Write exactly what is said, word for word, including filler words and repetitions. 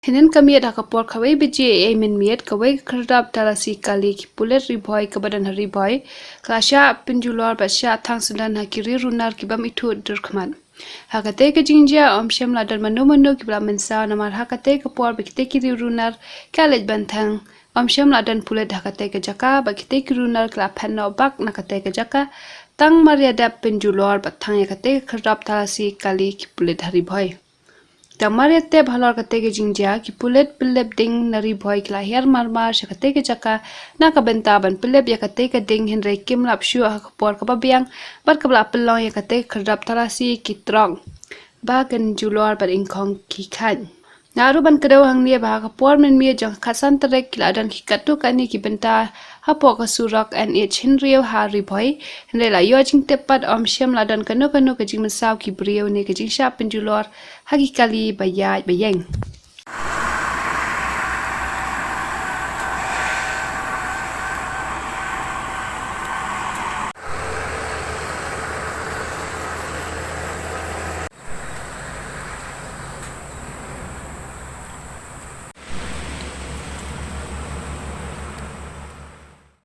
Hynnin ka miet ha ka por khatwei baje ei mynmiet, kawei ka khyrdop talasi kali ki pulit Ri Bhoi kaba don ha Ri Bhoi ka la shah pynjulor bad shah thang sngewdon ha ki riew runar ki bym ithuh durkhmat. Ha katei ka jingjia ym shym la don mano mano kiba la mynsaw, namar ha katei ka por ba kitei ki riew runar ki la leit ban thang, ym shym la don pulit ha katei ka jaka, bad kitei ki runar ki la phet noh bak na katei ka jaka. Tang mar ïa dep pynjulor bad thang ïa katei ka khyrdop talasi kali ki pulit ha Ri Bhoi. Tang mar ïa tip halor katei ka jingjia, ki pulit pyllip ding na Ri Bhoi ki la hiar marmar sha katei ka jaka na ka bynta ban pyllip ïa katei ka ding, hynrei kim lap shuh ha ka por kaba biang bad kaba la pynlong ïa katei ka khyrdop talasi ki trok ba kan julor bad ingkhong ki khait. Nga ruh ban kdew hangne ba ha ka por mynmiet jong ka khatsan tarik ki la don ki katto katne ki bynta hapoh ka surok N H hynriew ha Ri Bhoi, hynrei la ïoh jingtip pat ym shym la don kano kano ka jingmynsaw ki briew ne ka jingshah pynjulor ha ki kali ba ïaid ba ïeng.